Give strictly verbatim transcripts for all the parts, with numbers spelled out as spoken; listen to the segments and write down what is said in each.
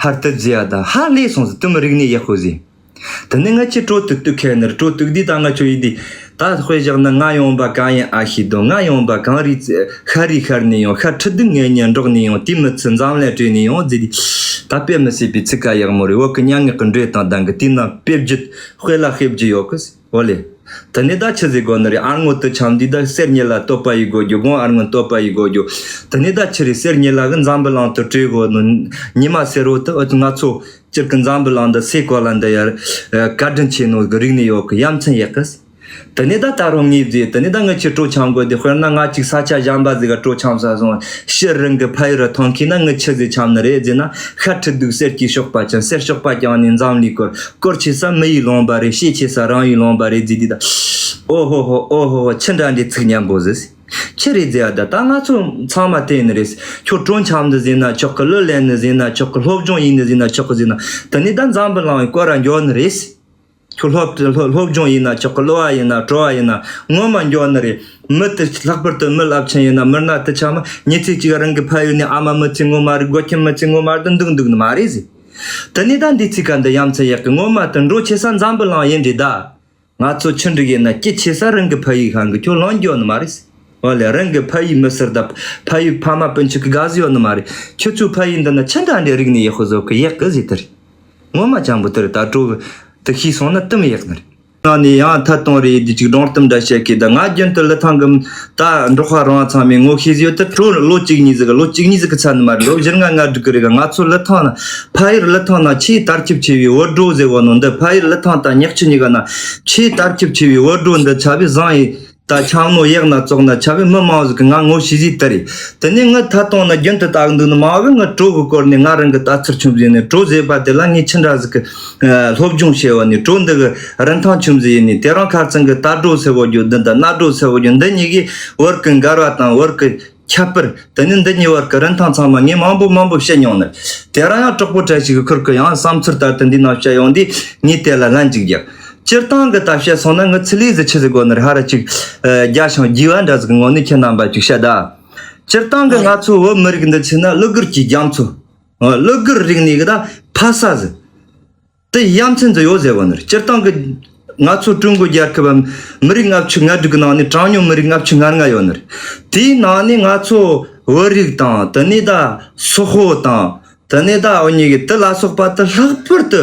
ཕར་དེ་བཟོས་ཡ་ད་ཧ་ལས་སོང་ཟིག་དེ་མོ་རིག་གནས་ཡག་པོ་ཟིག་དེ་ནས་ང་ཆེ་སྤྲོ་ཏུག་ཏུག་ཁེལ་ནི་རེད། སྤྲོ་ཏུག་དུས་ད་ང་ཆོ་ཡིན་དུས་ད་དཔེ་བཞག་ན་ང་ཡོང་པ་གང་ཡིན་ཨ་ཤེས་དོ། ང་ཡོང་པ་གང་རེད། ཤར་རེ་ཤར་ནས་ཡོང་། ཤར་ཁྲི་གདུགས་ངེད་གཉིས་འགྲོགས་ནས་ཡོང་། དེ་མི་ཚེ་འཛམ་གླིང་བྲོས་ནས་ཡོང་ཟེར་དུས་ད་དཔེ་མི་སྲིད་པའི་ཚིག་ཁ་ཡག་མོ་རེད། བོད་ཀྱི་སྙན་ངག་གི་འགྲོས་དང་ལྡན་གི་དེ་ན་དཔེ་བརྗོད་དཔེ་ལ་དཔེ་བརྗོད་ཡོད་གི། ཨོ་ལེ། དེ་ནས་ད་ཆི་ཟིག་དགོས་ནི་རེད། ཨ་སྔོན་དུ་འཁྱམས་དུས་ད་གསེར་ཉི་ལ་བསྟོད་པ་ཡི་དགོས་རྒྱུ། དགོང་ཨ་སྔོན་བསྟོད་པ་ཡི་དགོས་རྒྱུ། དེ་ནས་ད་ཆི་རེད། གསེར་ཉི་ལ་གི་འཛམ་བུ་གླིང་དུ་བྲོས་དགོས་ནི། ཉི་མ་སེར་བོ་དུ་ཨོ་ང་ཚོ་སྤྱིར་གི་འཛམ་བུ་གླིང་འདི་སའི་གོ་ལ་འདི་ཡར་བཀའ་དྲིན་ཆེ་ནོ་གི་རིག་གནས་ཡོད་གི། ཡ་མཚན་ཡག་གི། དེ་ནས་ད་ད་རུང་ངས་བཟོས། དེ་ནས་ད་ངི་ཆེ་སྤྲོ་འཁྱམ་དགོས་དེ། དཔེར་ན་ང་ཅིག་ས་ཆ་གཞན་པ་ཟིག་ག་སྤྲོ་འཁྱམ་ས་སོང་། ཕྱིར་རང་གི་ཕ་ཡུལ་རུ་ཐོན་ཁེ་ན་ངི་ཆི་ཟིག་འཁྱམ་ནི་རེད་ཟེར་ན། ཤར་ཁྲི་གདུགས་གསེར་གྱི་གཤོག་པ་ཅན། གསེར་གཤོག་པ་བརྐྱངས་ནས་འཛམ་གླིང་བསྐོར། སྐོར་ཆེ་ས་མི་ཡི་ལུང་པ་རེད། ཤེད་ཆེ་ས་རང་ཡི་ལུང་པ་རེད་ཟེར་དུས་ད། ཨོ་ཧོ་ཧོ་ཨོ་ཧོ་ཧོ། ཆི་འདྲ་འདྲའི་ཚིག་སྙན་པོ་ཟིག་ཆི་རེད་ཟེར་ཡ་ད། ད་ང་ཚོ་ཚང་མ་དེ་ནི་རེད། ཁྱོད་སྤྲོ་འཁྱམ་འདི་ཟེར་ན་ཆོག་གི། གླུ་ལེན་ནི་ཟེར་ན་ཆོག་གི། སློབ་སྦྱོང་ཡིན་ནི་ཟེར་ན་ཆོག་གི་ཟེར་ན། དེ་ནས་ད་འཛམ་བུ་གླིང་བའི་སྐོར་ར་འགྱོ་ནི་རེད། ཁྱོད་སློབ་སློབ་སྦྱོང་ཡིན་ན་ཆོག་གི། གླུ་བ་ཡིན་ན་བྲོ་བ་ཡིན་ན་ངོ་མ་འགྱོ་ནི་རེད། མི་དེ་ལྷག་པར་དུ་མི་རླབས་ཆེན་ཡིན་ན་མི་སྣ་དེ་ཆ་མ་ཉི་ཚེ་གཅིག་རང་གི་ཕ་ཡུལ་ནས་ཨ་མ་མི་ཚེ་ངོ་མ་རེད། སྒོ་ཁྱིམ་མི་ཚེ་ངོ་མ་རེད། འདུག་འདུག་ནི་མ་རེད་ཟེར། དེ་ནས་ད་འདི་ཚིག་ཁ་འདི་ཡ་མཚན་ཡག་གི། ངོ་མ་དེ་འགྲོ་ཆེ་ས་འཛམ་བུ་གླིང་ཡིན་འདྲི་ད། ང་ཚོ་ཆི་འགྲིག་ཡིན་ན་སྐྱིད་ཆེ་ས་རང་གི་ཕ་ཡུལ་ཤང་གི། ཁྱོད་ལོན་འགྱོ་ནི་མ་རེད། ཨོ་ལེ། རང་གི་ཕ་ཡུལ་མི་སེར་དང་ཕ་ཡུལ་ཕ་མ་སྤུན་མཆེད་གི་དགའ་བསུ་ཡོད་ནི་མ་རེད། ཁྱོད་ཚོའི་ཕ་ཡུལ་འདི་ན་ཆི་འདྲ་འདྲའི་རིག་གནས་ཡག་པོ་བཟོ་གི་ཡག་གི་ཟེར་དེ་རེད། ངོ་མ་སྤྱང་པོ་དེ་རེད། ད་སྤྲོ་གི་དེ་ཤེས་སོང་ན་དེ་མི་ཡག་ནི་རེད། ནང་ནས་ཡང་ཐད་གཏོང་རེད་དེ་ཅིག་སྒྲུང་གཏམ་འདྲ་བཤད་གི། ད་ང་རྒྱུན་དུ་ལི་ཐང་གི་ད་འབྲོག་པ་རང་ཚང་མས་ངོ་ཤེས་ཡོད་དེ། སྤྲོ་ལོ་གཅིག་གཉིས་ཟིག་གི། ལོ་གཅིག་གཉིས་ཟིག་གི་ཚད་ནི་མ་རེད། ལོ་བཞི་ལྔ་ལྔ་དྲུག་གི་རེད་ག། ང་ཚོ་ལི་ཐང་ན་ཕ་ཡུལ་ལི་ཐང་ན་ཆེས་དར་ཁྱབ་ཆེ་བའི་བོད་བྲོ་ཟེར་བ་ནོ་འདི། ཕ་ཡུལ་ལི་ཐང་དང་ཉག་ཆུ་གཉིས་ཀ་ན་ཆེས་དར་ཁྱབ་ཆེ་བའི་བོད་བྲོ་འདི་ཆ་བའི་བཟང་ཡི། ད་འཁྱམ་ནོ་ཡག་ན་བཙོག་ན་ཆ་བའི་མི་མང་ཟིག་གི་ང་ངོ་ཤེས་ཟིག་དེ་རེད། དེ་ནས་ངི་ཐད་གཏོང་ན་རྒྱུན་དུ་ལྟ་གི་འདུག་ནི་མང་བས་ངི་བྲོ་གི་སྐོར་ནས་ང་རང་གི་ལྟ་ཚུལ་ཆུང་ཟིག་ནས་བྲོ་ཟེར་བ་དེ་ལ་ངས་ཆི་འདྲ་ཟིག་གི་ཨ་སློབ་སྦྱོང་བྱས་བ་ནས་བྲོ་འདི་གི་རིན་ཐང་ཆུང་ཟིག་ཡིན་ནས། དེ་རིང་ཁ་རྩང་གི་ལྟ་བྲོ་ཟེར་བ་རྒྱུ་འདི་དང་གནའ་བྲོ་ཟེར་བ་རྒྱུ་འདི་གཉིས་ཀྱིས་བོད་ཀྱི་འགལ་བ་དང་བོད་ཀྱི་ཁྱད་པར། དེ་ནི་འདི་གཉིས་བར་གྱི་རིན་ཐང་ཚང་མ་ངས་མང་པོ་མང་པོ་བཤད་མྱོང་ནི། དེ་རིང་ཡང་གྲོགས་པོ་བཀྲ་ཤིས་ཀྱི་ཁུར་གི་ཡང་བསམ་ཚུལ་ལྟར་དུ་འདི་ནང་བཤད་ཡོང་དུས་ངས་དེ་ལ་ལན་གཅིག་རྒྱག་སྤྱིར་བཏང་གི་ད་བཤད་སོང་ན་ངི་ཚི་ལས་ཟི་ཆི་ཟིག་གོ་ནི་རེད། ཧ་ར་ཅིག་ཨ་རྒྱ་ཞང་རྒྱས་པ་འདྲ་ཟིག་གི་ངོ་ནས་ཁྱེད་རྣམ་པ་ཅིག་བཤད་ད། སྤྱིར་བཏང་གི་ང་ཚོ་བོད་མི་རིགས་འདི་ཆི་ན་གླུ་གར་གྱི་རྒྱ་མཚོ། ཨ་གླུ་གར་རིག་གནས་གི་ད་ཕ་ས་ཟིག་དེ་ཡ་མཚན་དུ་ཡོད་ཟེར་བ་ནི་རེད། སྤྱིར་བཏང་གི་ང་ཚོ་ཀྲུང་གོ་རྒྱལ་ཁབ་མི་རིགས་ལྔ་བཅུ་ང་དྲུག་གི་ནང་ནས་གྲངས་ཉུང་མི་རིགས་ལྔ་བཅུ་ང་ལྔ་ཡོད་ནི་རེད། དེའི་ནང་ནས་ང་ཚོ་བོད་རིགས་དང་། དེ་ནས་ད་སོག་པོ་དང་། དེ་ནས་ད་འུ་གཉིས་ཀྱི་དེ་ལ་སོགས་པ་དེ་ལྷག་པར་དུ་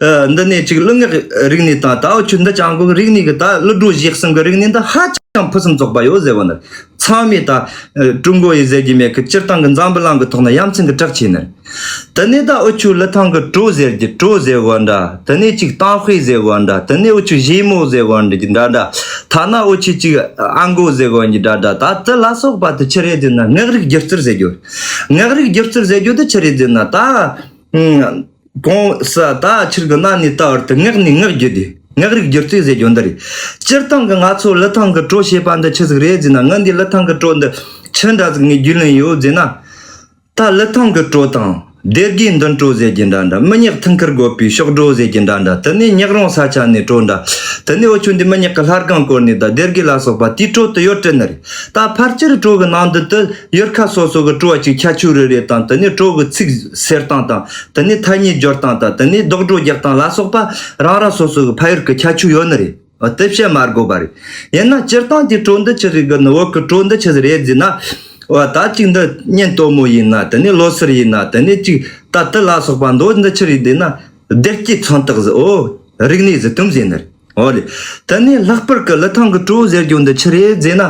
ཨ་འདི་ནས་ཅིག་གླུ་ངག་རིག་གནས་དང་། ད་འུ་ཆོ་འདི་ཅང་གི་རིག་གནས་ཀྱི་ད་གླུ་བྲོ་གཞས་གསུམ་གྱི་རིག་གནས་འདི་ཧ་ཅང་ཕུན་སུམ་ཚོགས་པ་ཡོད་ཟེར་བ་ནི་རེད། ཚང་མས་ད་ཀྲུང་གོ་ཡི་ཟེར་རྒྱུ་མེད་གི། སྤྱིར་བཏང་གི་འཛམ་བུ་གླིང་གི་ཐོག་ན་ཡ་མཚན་གི་གྲགས་ཆེ་ནི་རེད། དེ་ནས་ད་འུ་ཆོ་ལི་ཐང་གི་བྲོ་ཟེར་གྱི་བྲོ་ཟེར་བ་འདྲ། དེ་ནས་ཅིག་ཏང་ཧུའེ་ཟེར་བ་འདྲ། དེ་ནས་འུ་ཆོ་བཞེས་མོ་ཟེར་བ་འདྲ་གྱི་འདྲ་འདྲ། ཐ་ན་འུ་ཆོ་ཅིག་ཨ་མགོ་ཟེར་བ་གྱི་འདྲ་འདྲ། ད་དེ་ལ་སོགས་པ་དེ་ཆི་རེད་ཟེར་ན་ངག་རིག་སྒྱུ་རྩལ་ཟེར་རྒྱུ། ངག་རིག་སྒྱུ་རྩལ་ཟེར་རྒྱུ་དེ་ཆི་རེད་ཟེར་ན་ད་གོང་ས་ད་ཕྱིར་གི་གནའ་ནས་ད་བར་དུ་ངག་ནས་ངག་བརྒྱུད་དེ་ངག་རིག་སྒྱུ་རྩལ་ཟེར་རྒྱུ་འདི་རེད། སྤྱིར་བཏང་གི་ང་ཚོ་ལི་ཐང་གི་བྲོ་ཞེས་པ་འདི་ཆི་ཟིག་རེད་ཟེར་ན། ང་འདི་ལི་ཐང་གི་བྲོ་འདི་ཆི་འདྲ་ཟིག་ངས་རྒྱུས་ལོན་ཡོད་ཟེར་ན། ད་ལི་ཐང་གི་བྲོ་དང་། སྡེ་དགེའི་མདུན་བྲོ་ཟེར་གྱི་འདྲ་འདྲ། མི་ཉག་ཐུན་ཁུར་དགོས་པའི་ཕྱོགས་བྲོ་ཟེར་གྱི་འདྲ་འདྲ། དེ་ནས་ཉག་རོང་ས་ཆ་ནས་བྲོ་འདྲ། དེ་ནས་འུ་ཆོ་འདི་མི་ཉག་གི་ལྷ་སྒང་སྐོར་ནས་ད་སྡེ་དགེ་ལ་སོགས་པ་དེའི་བྲོ་དེ་ཡོད་དྲན་ནི་རེད། ད་ཕལ་ཆེར་བྲོ་གི་ནང་དུ་དེ་ཡུལ་ཁ་སོ་སོ་གི་བྲོ་བ་ཅིག་ཁྱད་ཆོས་རེ་རེ་དང་། དེ་ནས་བྲོ་གི་ཚིག་གསལ་སྟངས་དང་། དེ་ནས་ཐ་སྙད་སྦྱོར་སྟངས་དང་། དེ་ནས་རྡོག་བྲོ་རྒྱག་སྟངས་ལ་སོགས་པ་རང་རང་སོ་སོ་གི་ཕ་ཡུལ་གི་ཁྱད་ཆོས་ཡོད་ནི་རེད། འོ་དེ་བཤད་མ་དགོས་པ་རེད། ཡིན་ན་སྤྱིར་བཏང་གི་བྲོ་འདི་ཆི་རེད་གི་ནི། བོད་གི་བྲོ་འདི་ཆི་ཟིག་རེད་ཟེར་ན། འོ་ད་ཅིག་འདི་གཉེན་སྟོན་མོ་ཡིན་ན། དེ་ནས་ལོ་སར་ཡིན་ན། དེ་ནས་ཅིག་ད་དེ་ལ་སོགས་པ་མདོ་འདི་ཆི་རེད་ཟེར་ན། བདེ་སྐྱིད་མཚོན་རྟགས་ཟིག་འོ་རིག་གནས་ཟིག་དུམ་ཟེར་ནི་རེད། འོ་ལེ། དེ་ནས་ལྷག་པར་གི་ལི་ཐང་གི་བྲོ་ཟེར་རྒྱུ་འདི་ཆི་རེད་ཟེར་ན།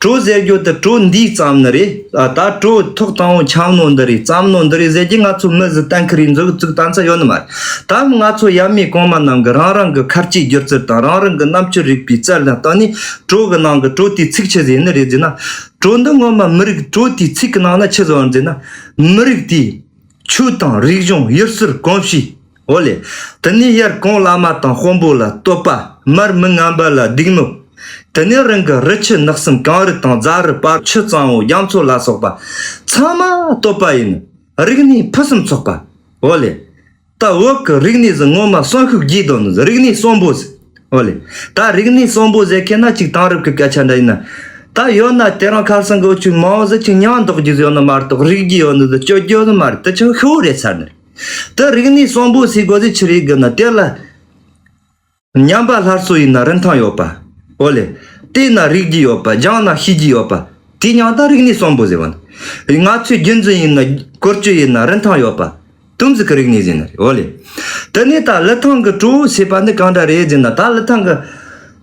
བྲོ་ཟེར་རྒྱུ་དེ་བྲོ་འདིས་བརྩམས་ནི་རེད། ཨ་ད་བྲོ་ཐོག་དང་པོ་འཁྱམ་ནོ་འདི་རེད། བརྩམས་ནོ་འདི་རེད་ཟེར་གྱི་ང་ཚོ་མི་ཟིག་གཏན་འཁེལ་རེ་འཛུགས་བཙུགས་བཏང་ས་ཡོད་ནི་མ་རེད། ད་ང་ཚོ་ཡབ་མེས་གོང་མ་རྣམས་ཀྱི་རང་རང་གི་ཁ་སྐྱེས་སྒྱུ་རྩལ་དང་། རང་རང་གི་རྣམ་དཔྱོད་རིག་པའི་རྩལ་ལ་བརྟེན་ནས་བྲོ་གི་ནང་གི་བྲོ་དེའི་ཚིག་ཆི་ཟིག་ཡིན་ནི་རེད་ཟེར་ན། བྲོ་འདི་ངོ་མ་མི་རིགས། བྲོ་དེའི་ཚིག་གི་ནང་ན་ཆི་ཟིག་ཡོད་ཟེར་ན། མི་རིགས་དེའི་ཆོས་དང་རིག་གཞུང་། ཡུལ་སྲོལ་གོམས་གཤིས། འོ་ལེ། དེ་ནས་ཡར་གོང་བླ་མ་དང་དཔོན་པོ་ལ་བསྟོད་པ། མར་མི་ངན་པ་ལ་སྡིགས་དམོད། དེ་ནས་རང་གི་རི་ཆུ་ནགས་གསུམ་གངས་རི་དང་རྫ་རི་བར་ཆུ་གཙང་བོ་རྒྱ་མཚོ་ལ་སོགས་པ་ཚང་མ་བསྟོད་པ་ཡིན། རིག་གནས་ཕུན་སུམ་ཚོགས་པ། འོ་ལེ། ད་བོད་ཀྱི་རིག་གནས་ཟིག་ངོ་མ་གསོན་ཤུགས་རྒྱས་དོ་ནི། རིག་གནས་གསོན་པོ་ཟིག་འོ་ལེ། ད་རིག་གནས་གསོན་པོ་ཟེར་མཁན་ན་ཅིག་དེང་རབས་ཀྱི་སྐད་ཆ་འདྲ་ཡིན་ན། ད་ཡོད་ན་དེ་རིང་ཁ་སང་གི་འུ་ཆོས་མང་བོ་ཟིག་ཅིག་ཉམས་འདོགས་རྒྱུ་ཟིག་ཡོད་ནི་མ་གཏོགས། རིག་རྒྱུ་ཡོད་ནི་ཟིག་སྤྱོད་རྒྱུ་ཡོད་ནི་མ་རེད། དེ་ཅང་ཤི་བོ་རེད་ཚར་ནི་རེད། དེ་རིག་གནས་གསོན་པོ་ཟེར་དགོས་ཟེར་ཆི་རེད་གི་ན། དེ་ལ་ཉམས་པ་སླར་གསོ་ཡིན་ན་རིན་ཐང་ཡོད་པ། འོ་ལེ། བལྟས་ན་རིག་རྒྱུ་ཡོད་པ། སྦྱངས་ན་ཤེས་རྒྱུ་ཡོད་པ། དེ་མྱང་ད་རིག་གནས་གསོན་པོ་ཟེར་བ་ནི། ང་ཚོའི་རྒྱུན་འཛིན་ཡིན་ན་བཀོལ་སྤྱོད་ཡིན་ན་རིན་ཐང་ཡོད་པ། དུམ་ཟིག་གི་རིག་གནས་ཟེར་ནི་རེད། འོ་ལེ། དེ་ནས་ད་ལི་ཐང་གི་བྲོ་བོ་ཟེར་བ་འདི་གང་འདྲ་རེད་ཟེར་ན། ད་ལི་ཐང་གི་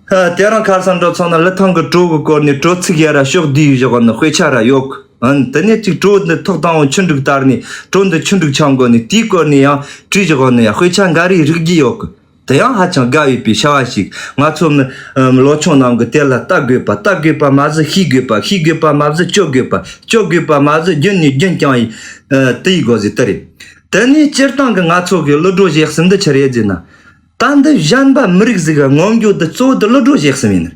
ཨ་དེ་རིང་ཁ་སང་འགྲོ་ཚང་ན་ལི་ཐང་གི་བྲོ་གི་སྐོར་ནས་བྲོ་ཚིག་ཡ་ར་ཕྱོགས་བསྡུས་བཞག་ནི་དཔེ་ཆ་ར་ཡོད་གི། ཨན། དེ་ནས་ཅིག་བྲོ་འདི་ཐོག་དང་པོ་ཆུ་འབྲུག་དར་ནས་བྲོ་འདི་ཆུ་འབྲུག་ཆགས་འགོ་ནས་དེའི་སྐོར་ནས་ཡང་བྲིས་བཞག་ནི་ཡ་དཔེ་ཆ་འགའ་རེ་རིག་རྒྱུ་ཡོད་གི། དེ་ཡང་ཧ་ཅང་དགའ་འོས་པའི་བྱ་བ་ཞིག། ང་ཚོ་མི་ཨམ་ལོ་ཆུང་རྣམས་ཀྱིས་དེ་ལ་ལྟ་དགོས་པ། ལྟ་དགོས་པ་མ་ཟད་ཤེས་དགོས་པ། ཤེས་དགོས་པ་མ་ཟད་སྤྱོད་དགོས་པ། སྤྱོད་དགོས་པ་མ་ཟད་རྒྱུན་ནས་རྒྱུན་བསྐྱངས་ཡིན། ཨ་དེ་ཡི་དགོས་ཟེར་དེ་རེད། དེ་ནས་སྤྱིར་བཏང་གི་ང་ཚོ་གི་གླུ་བྲོ་གཞས་གསུམ་འདི་ཆི་རེད་ཟེར་ན། ད་འདི་གཞན་པ་མི་རིགས་ཟིག་གི་ངོམ་རྒྱུ་འདི་གཙོ་བོ་འདི་གླུ་བྲོ་གཞས་གསུམ་ཡིན།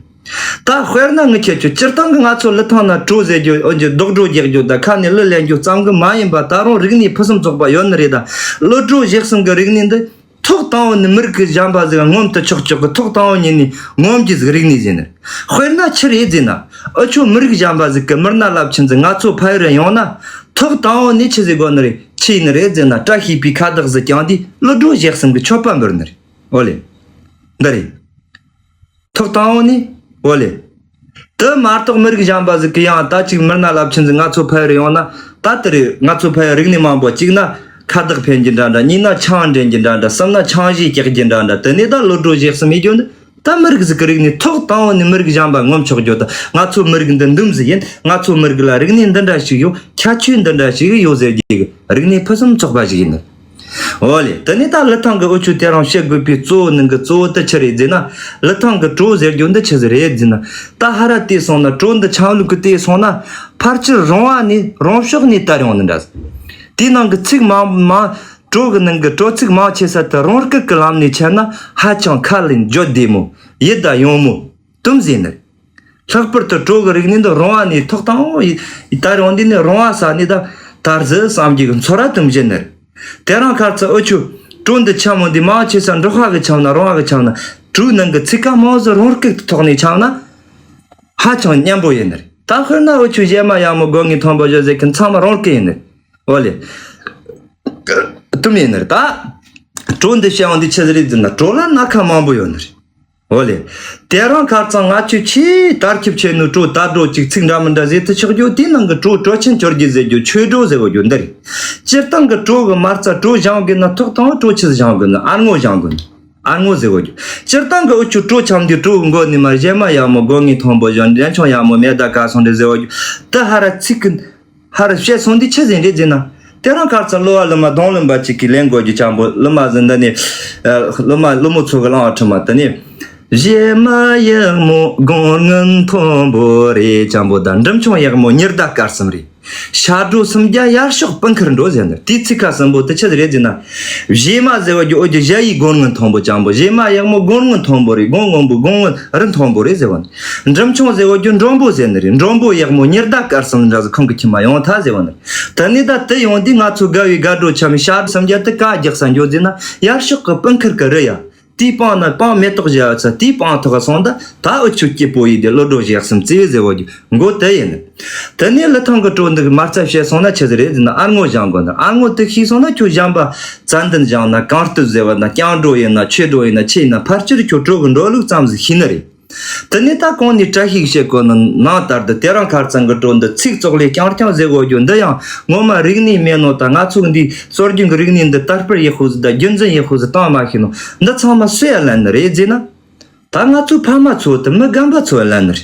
ད་དཔེར་ན་ངས་ཁྱེད་ཆོ་སྤྱིར་བཏང་གི་ང་ཚོ་ལི་ཐང་ན་བྲོ་ཟེར་རྒྱུ། འོན་ཀྱང་རྡོག་བྲོ་རྒྱག་རྒྱུ་དང་ཁ་ནས་གླུ་ལེན་རྒྱུ་ཙམ་གི་མ་ཡིན་པ། ད་རུང་རིག་གནས་ཕུན་སུམ་ཚོགས་པ་ཡོད་ནི་རེད། ད་གླུ་བྲོ་གཞས་གསུམ་གི་རིག་གནས་འདི་ཐོག་དང་པོ་ནས་མི་རིགས་གཞན་པ་ཟིག་ངོམ་དུ་ཆོག་ཆོག་གི། ཐོག་དང་པོ་ཉིད་ནས་ངོམ་རྒྱུ་ཟིག་རིག་གནས་ཟེར་ནི། དཔེར་ན་ཆི་རེད་ཟེར་ན། འུ་ཆོ་མི་རིགས་གཞན་པ་ཟིག་གི་མི་སྣ་རླབས་ཆེན་ཟིག་ང་ཚོ་ཕ་ཡུལ་རུ་ཡོང་ན། ཐོག་དང་པོ་ནས་ཆི་ཟིག་དགོས་ནི་རེད། ཆི་ཡིན་ནི་རེད་ཟེར་ན། བཀྲ་ཤིས་པའི་ཁ་བཏགས་ཟིག་བརྐྱངས་དུས་གླུ་བྲོ་གཞས་གསུམ་གི་མཆོད་པ་འབུལ་ནི་རེད། འོ་ལེ། འདི་རེད། ཐོག་དང་པོ་ནས། འོ་ལེ། དེ་མ་གཏོགས་མི་རིགས་གཞན་པ་ཟིག་གི་ཡང་ད་ཅིག་མི་སྣ་རླབས་ཆེན་ཟིག་ང་ཚོ་ཕ་ཡུལ་ཡོང་ན། ད་དེ་རེད། ང་ཚོ་ཕ་ཡུལ་རིག་གནས་མང་པོ། གཅིག་ན་ཁ་བཏགས་འཕེན་རྒྱུ་འདྲ་འདྲ། གཉིས་ན་ཆང་འདྲེན་རྒྱུ་འདྲ་འདྲ། གསུམ་ན་ཆང་གཞས་རྒྱག་རྒྱུ་འདྲ་འདྲ། དེ་ནས་ད་གླུ་བྲོ་གཞས་གསུམ་ཡིན་རྒྱུ་འདི། ད་མི་རིགས་ཟིག་གི་རིག་གནས་ཐོག་དང་པོ་ནས་མི་རིགས་གཞན་པ་ངོམ་ཆོག་རྒྱུ་དང་། ང་ཚོ་མི་རིགས་འདི་འདུམ་ཟིག་ཡིན། ང་ཚོ་མི་རིགས་ལ་རིག་གནས་འདི་འདྲ་ཞིག་ཡོད། ཁྱད་ཆོས་འདི་འདྲ་ཞིག་ཡོད་ཟེར་རྒྱུ་གི་རིག་གནས་ཕུན་སུམ་ཚོགས་པ་ཞིག་ཡིན། འོ་ལེ། དེ་ནས་ད་ལི་ཐང་གི་འུ་ཆོས་དེ་རིང་བཤད་དགོས་པའི་གཙོ་བོ་ནང་གི་གཙོ་བོ་དེ་ཆི་རེད་ཟེར་ན། ལི་ཐང་གི་བྲོ་ཟེར་རྒྱུ་འདི་ཆི་ཟིག་རེད་ཟེར་ན། ད་ཧ་ར་བལྟས་སོང་ན། བྲོ་འདི་ཆ་ལུགས་ཀྱི་བལྟས་སོང་ན། ཕལ་ཆེར་རོང་བ་ནས་རོང་ཕྱོགས་ནས་དར་ཡོང་ནི་འདྲ། དེའི་ནང་གི་ཚིག་མང་མང་། བྲོ་གི་ནང་གི་བྲོ་ཚིག་མང་ཆེ་ས་དེ་རོང་སྐད་ཀྱི་ལམ་ནས་འཆད་ན་ཧ་ཅང་ཁ་ལ་འཇོ་བདེ་མོ། ཡིད་དང་ཡོང་མོ། དུམ་ཟེར་ནི། ལྷག་པར་དུ་བྲོ་གི་རིག་གནས་འདི་རོང་བ་ནས་ཐོག་དང་པོ་ཡི་དར་ཡོང་དུས་ནི་རོང་བ་ས་ནས་ད་དར་ཟིག་བསམ་རྒྱུ་གི་ཚོར་བ་དུམ་བཞིན་ནི། དེ་རིང་ཁ་སང་འུ་ཆོས་བྲོ་འདི་འཆམ་མོ་འདི་མང་ཆེ་ས་འབྲོག་པ་གི་འཆམ་ན་རོང་བ་གི་འཆམ་ན། བྲོའི་ནང་གི་ཚིག་ཀ་མང་ཟིག་རོང་སྐད་ཐོག་ནས་འཆམ་ན་ཧ་ཅང་སྙན་པོ་ཡིན་ནི། ད་དཔེར་ན་འུ་ཆོས་གཞས་མ་ཡག་མོ་སྒོ་ངའི་མཐོན་པོ་བཞུར་ཟེར་མཁན་ཚང་མ་རོང་སྐད་ཡིན་ནི། འོ་ལེ། དུམ་ཡིན་ནི། ད་བྲོ་འདི་བཤད་ཡོང་དུས་ཆི་ཟིག་རེད་ཟེར་ན། བྲོ་ལ་སྣ་ཁ་མང་པོ་ཡོད་ནི། འོ་ལེ། དེ་རིང་ཁ་སང་ང་ཆོས་ཆེས་དར་ཁྱབ་ཆེ་ནོ་བྲོ་དར་བྲོ་གཅིག་ཚིག་འདྲ་མི་འདྲ་ཟེར་དུ་ཆོག་རྒྱུ། དེའི་ནང་གི་བྲོ་བྲོ་ཆེན་གྱུར་རྒྱུ་ཟེར་རྒྱུ། ཆོས་བྲོ་ཟེར་བ་རྒྱུ་འདི་རེད། སྤྱིར་བཏང་གི་བྲོ་གི་མ་རྩ་བྲོ་སྦྱང་དགོས་ན་ཐོག་དང་པོ་བྲོ་ཆི་ཟིག་སྦྱང་དགོས་ན། ཨར་ངོ་སྦྱང་དགོས་ན། ཨར་ངོ་ཟེར་བ་རྒྱུ། སྤྱིར་བཏང་གི་འུ་ཆོས་བྲོ་འཆམ་དུས་བྲོ་གི་མགོ་ནས་མར་གཞས་མ་ཡག་མོ་སྒོ་ངའི་མཐོན་པོ་བཞུར། འབྲས་ཆུང་ཡག་མོ་མེ་མདའ་གར་སོང་འདྲ་ཟེར་བ་རྒྱུ། དེ་ཧ་ར་ཚིག་གི་ཧར་བཤད་སོང་དུས་ཆི་ཟིག་རེད་ཟེར་ན། དེ་རིང་ཁ་སང་གླུ་བ་གླུ་མ་རྡུང་ལེན་པ་གཅིག་གིས་ལེན་དགོས་རྒྱུ་འཆམ་པོ། གླུ་མ་ཟིག་འདི་ནས་ཨ་གླུ་མ་གླུ་མོ་ཚོ་གི་བླངས་པ་ཁྲིད་མ། དེ་ནས། གཞས་མ་ཡག་མོ་སྒོར་ངན་མཐོན་པོ་རེད་འཆམ་པོ་དང་། འབྲས་ཆུང་ཡག་མོ་ཉི་ཟླ་སྐར་གསུམ་རེད། ཞབས་བྲོ་སུམ་བརྒྱ་ཡར་ཕྱོགས་སྤུ་འཁུར་འགྲོ་ཟེར་ནི། དེའི་ཚིག་ཁ་གསུམ་པོ་དེ་ཆི་ཟིག་རེད་ཟེར་ན། གཞས་མ་ཟེར་བ་རྒྱུ་འུ་ཆོས་གཞས་ཡིག་སྒོར་ངན་མཐོན་པོ་འཆམ་པོ། གཞས་མ་ཡག་མོ་སྒོར་ངན་མཐོན་པོ་རེད། སྒོར་སྔོན་པོ་སྒོར་ངན་རི་མཐོན་པོ་རེད་ཟེར་བ་ནི། འབྲས་ཆུང་ཟེར་བ་རྒྱུ་མགྲོན་པོ་ཟེར་ནི་རེད། མགྲོན་པོ་ཡག་མོ་ཉི་ཟླ་སྐར་གསུམ་འདྲ་ཟིག་ཁོང་གི་ཁྱིམ་མ་ཡོང་ཐལ་ཟེར་བ་ནི། དེ་ནས་ད་དེ་ཡོང་དུས་ང་ཚོ་དགའ་བའི་དགའ་སྤྲོ་འཆམ་ནས་ཞབས་བྲོ་སུམ་བརྒྱ་དེ་ག་རྒྱག་ས་འགྱོ་ཟེར་ན། ཡར་ཕྱོགས་ཀྱི་སྤུ་འཁུར་གྱི་རི་ཡ། དེའི་སྤང་ན་སྤང་མེ་ཏོག་བཞད་ཚ། དེའི་སྤང་ཐོག་སོང་ད་ད་འུ་ཆོས་སྐྱིད་པོ་ཡིན་དེ། གླུ་བྲོ་གཞས་གསུམ་རྩེ་ཟེར་བ་རྒྱུ་མགོ་དེ་ཡིན། དེ་ནས་ལི་ཐང་གི་བྲོ་འདི་གི་མ་རྩ་བཤད་སོང་ན་ཆི་ཟིག་རེད་ཟེར་ན། ཨར་ངོ་སྦྱང་དགོས་ན། ཨར་ངོ་དེ་ཤེས་སོང་ན་ཁྱོད་གཞན་པ་ཙན་དན་སྦྱངས་ན། གངས་སྟོད་ཟེར་བ་ན། རྐྱང་བྲོ་ཡིན་ན། ཆོས་བྲོ་ཡིན་ན། ཆི་ཡིན་ན་ཕལ་ཆེར་ཁྱོད་བྲོ་གི་འགྲོ་ལུགས་ཙམ་ཟིག་ཤེས་ནི་རེད། དེ་ནས་ད་གོང་ནས་བཀྲ་ཤིས་བཤད་གོ་ནི་ནང་ལྟར་དུ། དེ་རིང་ཁ་སང་གི་བྲོ་འདི་ཚིག་བཙོག་ལས་རྐྱང་རྐྱང་ཟེར་གོ་རྒྱུ་འདི་ཡང་ངོ་མ་རིག་གནས་མེད་ནོ་དང་། ང་ཚོ་འདི་སྲོལ་རྒྱུན་གྱི་རིག་གནས་འདི་དར་སྤེལ་ཡག་ཤོས་ཟིག་དང་རྒྱུན་འཛིན་ཡག་ཤོས་ཟིག་བཏང་མ་ཤེས་ནོ་འདི་ཚང་མ་སུ་ཡ་ལན་ནི་རེད་ཟེར་ན། ད་ང་ཚོའི་ཕ་མ་ཚོ་དང་མི་རྒན་པ་ཚོ་ཡ་ལན་ནི་རེད།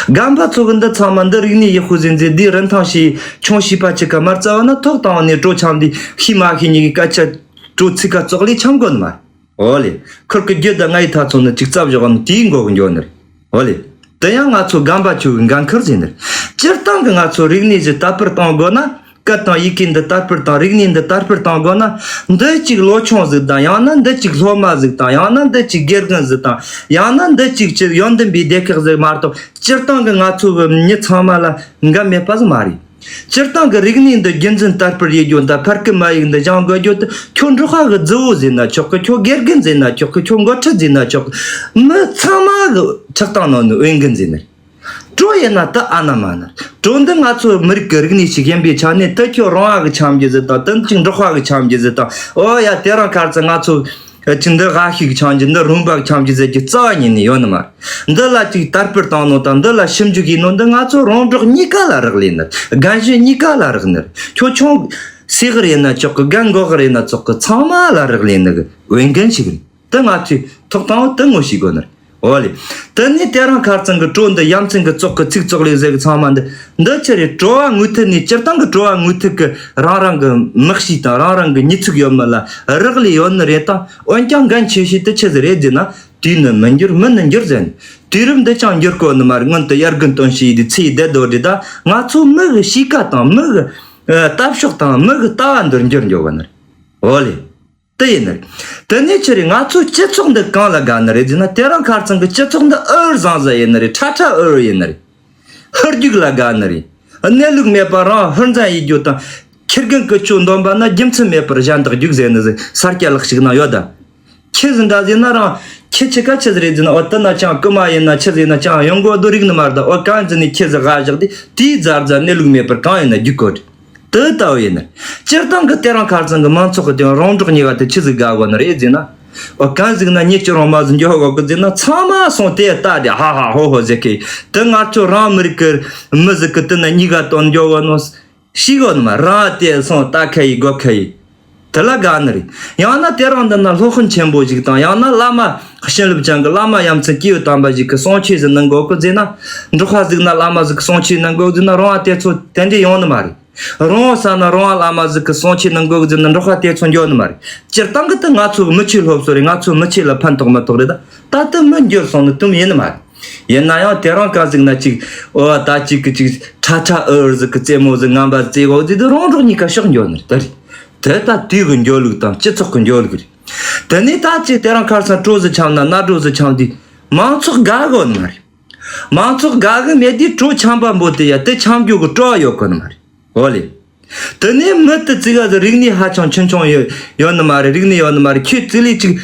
རྒན་པ་ཚོ་གི་འདི་ཚང་མ་འདི་རིག་གནས་ཡག་ཤོས་ཟིག་འཛིན། འདིའི་རིན་ཐང་ཤེས། ཆུང་བྱིས་པ་ཆི་ག་མ་རྩ་བ་ན། ཐོག་དང་པོ་ནས་བྲོ་འཆམ་དུས་ཤེས་མ་ཤེས་གཉིས་ཀྱི་སྐད་ཆ། བྲོ་ཚིག་ཁ་བཙོག་ལས་འཆམ་དགོས་ནི་མ་རེད། འོ་ལེ། ཁུར་གི་རྒྱུ་དང་ང་ཡི་ཐ་ཚོ་ནི་གཅིག་རྩ་བཞག་ནི་དེའི་མགོ་གི་འགྱོ་ནི་རེད། འོ་ལེ། དེ་ཡང་ང་ཚོ་རྒན་པ་ཚོ་གི་འགན་ཁུར་ཟིག་ནི་རེད། སྤྱིར་བཏང་གི་ང་ཚོ་རིག་གནས་ཟིག་དར་སྤེལ་གཏོང་དགོས་ན། སྐད་དང་ཡི་གེ་འདི་དར་སྤེལ་དང་རིག་གནས་འདི་དར་སྤེལ་གཏོང་དགོས་ན། འདི་གཅིག་ལོ་ཆུང་ཟིག་དང་། ཡང་ན་འདི་གཅིག་སློབ་མ་ཟིག་དང་། ཡང་ན་འདི་གཅིག་དགེ་རྒན་ཟིག་དང་། ཡང་ན་འདི་གཅིག་ཅིག་ཡོན་ཏན་པའི་སྡེ་ཁག་ཟིག་མ་གཏོགས། སྤྱིར་བཏང་གི་ང་ཚོ་གི་མྱི་ཚང་མ་ལ་འགན་མེད་པ་ཟིག་མ་རེད། སྤྱིར་བཏང་གི་རིག་གནས་འདི་རྒྱུན་འཛིན་དར་སྤེལ་ཡེད་རྒྱུ་དང་ཕ་སྐད་མ་ཡིག་འདི་སྦྱང་དགོས་རྒྱུ་དེ། ཁྱོད་འབྲོག་པ་གི་རྫི་བོ་ཟེར་ན་ཆོག་གི། ཁྱོད་དགེ་རྒན་ཟེར་ན་ཆོག་གི། ཁྱོད་འགོ་ཁྲིད་ཟེར་ན་ཆོག་གི། མི་ཚང་མ་གི་ཁྲག་རྟགས་ནང་ནས་འོས་འགན་ཟིག་ནི་རེད། གྲོ་ཡིན་ན་དེ་ཨ་ན་མ་ན། གྲོ་འདི་ང་ཚོ་མི་རིགས་ཀྱི་རིག་གནས་ཤིག་ཡིན་པའི་ཆ་ནས་དེ་ཁྱོད་རོང་བ་གི་འཆམ་རྒྱུ་ཟིག་དང་དེ་ཅིག་འབྲོག་པ་གི་འཆམ་རྒྱུ་ཟིག་དང་། ཨོ་ཡ། དེ་རིང་ཁ་སང་ང་ཚོ་ཅིག་འདི་ཝ་ཤི་གི་འཆམ་རྒྱུ། འདི་རོམ་པ་གི་འཆམ་རྒྱུ་ཟེར་རྒྱུ་རྩ་བ་ཉིད་ནས་ཡོད་ནི་མ་རེད། འདི་ལ་ཅིག་དར་སྤེལ་བཏང་ནོ་དང་འདི་ལ་ཞིབ་འཇུག་བྱས་ནོ་འདི་ང་ཚོ་རོང་འབྲོག་གཉིས་ཀ་ལ་རག་ལས་ནི་རེད། རྒན་གཞོན་གཉིས་ཀ་ལ་རག་ནི་རེད། ཁྱོད་ཆུང་སེ་གི་རེད་ན་ཆོག་གི། རྒན་མགོ་གི་རེད་ན་ཆོག་གི། ཚང་མ་ལ་རག་ལས་ནི་གི་འོས་འགན་ཞིག་རེད། དེ་ང་ཚོས་ཐོག་དང་པོ་དེ་ངོ་ཤེས་དགོས་ནི་རེད། འོ་ལེ། དེ་ནས་དེ་རིང་ཁ་སང་གི་གྲོ་འདི་ཡ་མཚན་གི་ཙོག་གི་ཚིག་ཙོག་ལེ་ཟེར་གི་ཚང་མ་འདི། འདི་ཆི་རེད། གྲོ་བ་ངོས་ཐད་ནས་སྤྱིར་བཏང་གི་གྲོ་བ་ངོས་ཐད་གི་རང་རང་གི་མིག་ཤེས་དང་རང་རང་གི་མྱི་ཚུགས་ཡོད་མེད་ལ་རག་ལས་ཡོད་ནི་རེད་དང་། འོན་ཀྱང་འགན་ཆེ་ཤོས་དེ་ཆི་ཟིག་རེད་ཟེར་ན། དུས་ནི་མི་འགྱུར་མི་ནི་འགྱུར་ཟེར་ནི། དུས་རབས་འདི་ཅང་འགྱུར་གོ་ནི་མ་རེད། སྔོན་དུ་དབྱར་དགུན་སྟོན་ཞེས་དེ་ཚེ་ཡི་བདེ་དོ་རེད། ད་ང་ཚོ་མི་གི་གཤིས་ཀ་དང་མི་གི་ལྟ་ཕྱོགས་དང་མི་གི་ལྟ་བ་འདིར་འགྱུར་འགྱོ་གི་ནི་རེད། འོ་ལེ། དེ་ཡིན་ནི་རེད། དེ་ནས་ཆི་རེད། ང་ཚོའི་སྤྱི་ཚོགས་འདི་གང་ལ་དགའ་ནི་རེད་ཟེར་ན། དེ་རིང་ཁ་སང་གི་སྤྱི་ཚོགས་འདི་འུར་ཟང་ཟིང་ཡིན་ནི་རེད། ཁྲ་ཁྲ་འུར་ཡིན་ནི་རེད། ཧུར་རྒྱུག་ལ་དགའ་ནི་རེད། གནས་ལུགས་མེད་པར་རང་ཧུར་འཛིན་ཡེད་རྒྱུ་དང་། ཁྱི་རྒན་གི་ཅོ་འདོན་པ་ན་རྒྱུ་མཚན་མེད་པར་གཞན་དག་རྒྱུག་ཟེར་ནི་ཟིག་ས་སྐྱ་ལག་ཞིག་ན་ཡོད་ད། ཁྱི་ཟིག་འདྲ་ཟེར་ན་རང་ཁྱི་ཆི་ག་ཆི་ཟིག་རེད་ཟེར་ན། འོ་དེ་ན་ཅང་རྐུ་མ་ཡིན་ན་ཆི་ཟིག་ཡིན་ན་ཅང་ཡོང་གོ་དོ་རིག་ནི་མ་རེད་ད། འོ་གང་ཟིག་ནས་ཁྱི་ཟིག་ག་བཞག་དེ་དེའི་རྫ་རྫ་གནས་ལུགས་མེད་པར་གང་ཡིན་ན་རྒྱུག་གོ་རེད། དེ་ལྟ་བུ་ཡིན་ནི། སྤྱིར་བཏང་གི་དེ་རིང་ཁ་སང་གི་མང་ཚོགས་ཀྱི་དེ་རོང་འབྲོག་གཉིས་ཀ་དེ་ཆི་ཟིག་དགའ་གོ་ནི་རེད་ཟེར་ན། འོ་གང་ཟིག་ན་ཉིད་ཀྱི་རོང་མ་ཟིག་འགྱོ་གོ་གི་ཟེར་ན། ཚང་མ་སོང་དེ་ལྟ་དེ་ཧ་ཧ་ཧོ་ཧོ་ཟེར་གི། དེ་ང་ཚོ་རང་མི་རིགས་ཀྱི་མི་ཟིག་གི་དེ་ན་གཉིས་ཀ་དོན་འགྱོ་གོ་ནོ་ཤེས་གོ་ནི་མ། རང་དེ་སོང་ལྟ་ཁ་ཡི་དགོ་ཁ་ཡི། དེ་ལ་དགའ་ནི་རེད། ཡང་ན་དེ་རིང་འདི་ན་སློབ་དཔོན་ཆེན་པོ་ཞིག་དང་ཡང་ན་བླ་མ་བྱིན་རླབས་ཅན་གྱི་བླ་མ་ཡ་མཚན་སྐྱེས་བུ་དམ་པ་ཞིག་གི་གསུང་ཆོས་ཟིག་གནང་གོ་གི་ཟེར་ན། འབྲོག་པ་ཟིག་ན་བླ་མ་ཟིག་གི་གསུང་ཆོས་གནང་གོ་ཟེར་ན། རོང་བ་དེ་ཚོ་དེ་འདྲས་ཡོང་ནི་མ་རེད། རོང་བ་ས་ན་རོང་བ་བླ་མ་ཟིག་གི་གསུང་ཆོས་གནང་གོ་ཟེར་ན་འབྲོག་པ་དེ་ཚོ་འགྱོ་ནི་མ་རེད། སྤྱིར་བཏང་གི་དེ་ང་ཚོ་གི་མི་ཆོས་སློབ་གསོ་རེད། ང་ཚོ་མི་ཆོས་ལ་ཕན་ཐོགས་མི་ཐོགས་རེད། ད་ད་དེ་མི་འགྱུར་སོང་ནི་དུམ་ཡིན་ནི་མ་རེད། ཡིན་ན་ཡང་དེ་རིང་ག་ཟིག་ན་ཅིག་འོ་ད་ཅིག་གི་ཅིག་ཁྲ་ཁྲ་འུར་འུར་ཟིག་གི་རྩེད་མོ་ཟིག་ངན་པ་རྩེ་གོ་ཟེར་དུས་རོང་འབྲོག་གཉིས་ཀ་ཕྱོགས་འགྱོ་ནི་རེད། ད་རེད། དེ་ད་དུས་ཀྱི་འགྱོ་ལུགས་དང་སྤྱི་ཚོགས་ཀྱི་འགྱོ་ལུགས་རེད། དེ་ནས་ད་ཅིག་དེ་རིང་ཁ་སང་གྲོ་ཟིག་འཆམ་ན་ན་གྲོ་ཟིག་འཆམ་དུས་མང་ཚོགས་དགའ་གོ་ནི་མ་རེད། མང་ཚོགས་དགའ་གི་མེད་དུས་གྲོ་འཆམ་པ་འབོ་དེ་ཡ་དེ་འཆམ་རྒྱུ་གི་སྤྲོ་བ་ཡོད་གོ་ནི་མ་རེད། འོ་ལེ། དེ་ནས་མི་དེ་ཙི་ག་ཟིག་རིག་གནས་ཧ་ཅང་ཆུང་ཆུང་ཡོད་ཡོད་ནི་མ་རེད། རིག་གནས་ཡོད་ནི་མ་རེད། ཁྱོད་ཙི་ལི་ཅིག་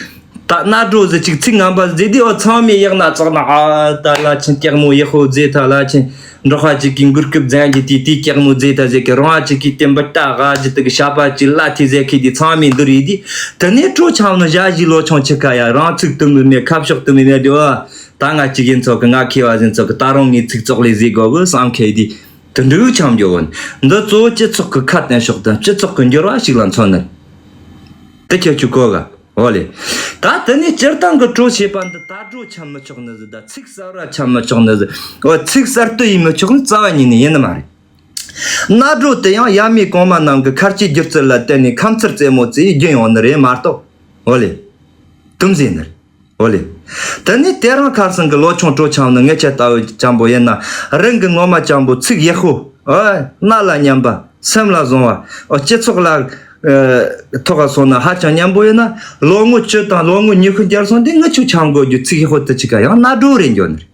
ད་ན་གྲོ་ཟིག་ཅིག་ཚིག་ངན་པ་ཟེར་དུས་འོ་ཚང་མས་ཡག་ན་ཙག་ན་ཨ་ད་ལ་ཆེན་སྐྱག་མོ་ཡག་ཧོ་ཟེར་ད་ལ་ཆེན། འབྲོག་པ་ཅིག་གིས་མགུར་སྐུབ་འཛིན་གྱི་དུས་དེའི་སྐྱག་མོ་ཟེར་ད་ཟེར་གི། རོང་བ་ཅིག་གིས་དེ་འབུ་རྟ་ག་ཇི་དུ་གི་ཤ་པ་ཅིག་ལ་ཐི་ཟེར་གི་དུས་ཚང་མས་འདི་རེད་དུས། དེ་ནས་གྲོ་འཆམ་ནི་ཞ་ཞི་ལོ་ཆུང་ཆི་ཁ་ཡ་རང་ཚུགས་དུ་མི་མེད། ཁ་ཕྱོགས་དུ་མི་མེད་དུས་ཨ་ད་ང་ཅིག་ཡིན་ཚོགས་གི། ང་མཁས་པ་ཟིན་ཚོགས་གི། ད་རུང་ངས་ཚིག་ཙོག་ལེ་ཟེར་དགོ་གི་བསམ་ཁེ་དུས། དེ་འདྲ་འཆམ་རྒྱུ་བོ་འདི་གཙོ་བོ་སྤྱི་ཚོགས་ཀྱི་ཁ་བསྟན་ཕྱོགས་དང་སྤྱི་ཚོགས་ཀྱི་འགྱུར་བ་ཞིག་ལ་མཚོན་ནི། དེ་ཁྱེད་ཆོས་གོ་ག་འོ་ལེ། ད་དེ་ནས་སྤྱིར་བཏང་གི་གྲོ་བྱེད་པ་འདི་ད་གྲོ་འཆམ་མི་ཆོག་ནི་ཟིག་དང་ཚིག་གསར་བ་འཆམ་མི་ཆོག་ནི་ཟིག་འོ་ཚིག་གསར་གཏོད་ཡེད་མི་ཆོག་ནི་རྩ་བ་ཉིད་ནས་ཡིན་ནི་མ་རེད། ན་གྲོ་དེ་ཡང་ཡབ་མེས་གོང་མ་རྣམས་ཀྱི་ཁ་ལྕེ་སྒྱུ་རྩལ་ལ་བརྟེན་ནས་ཁ་མཚར་རྩེད་མོ་རྩེ་ཡི་རྒྱུན་ཡོང་ནི་རེད་མ་གཏོགས། འོ་ལེ། དུམ་ཟེར་ནི་རེད། འོ་ལེ། དེ་ནས་དེ་རིང་ཁ་སང་གི་ལོ་ཆུང་གྲོ་འཆམ་ནི་ངེད་ཆ་ལྟ་བུ་འཆམ་པོ་ཡིན་ན། རང་གི་ངོ་མ་འཆམ་པོ་ཚིག་ཡག་པོ། ཨ། རྣ་ལ་སྙན་པ། སེམས་ལ་བཟུང་བ། ཨོ་སྤྱི་ཚོགས་ལ་ཨ་ཐོག་ག་སོང་ན་ཧ་ཅང་སྙན་པོ་ཡིན་ན། ལོ་ངོ་བཅུ་དང་ལོ་ངོ་ཉི་ཤུ་བསྐྱལ་སོང་དུས་ངེད་ཆོ་འཆམ་དགོས་རྒྱུ་ཚིག་ཡག་པོ་དེ་ཅིག་ག་ཡང་ན་གྲོ་རེད་འགྱོ་ནི་རེད།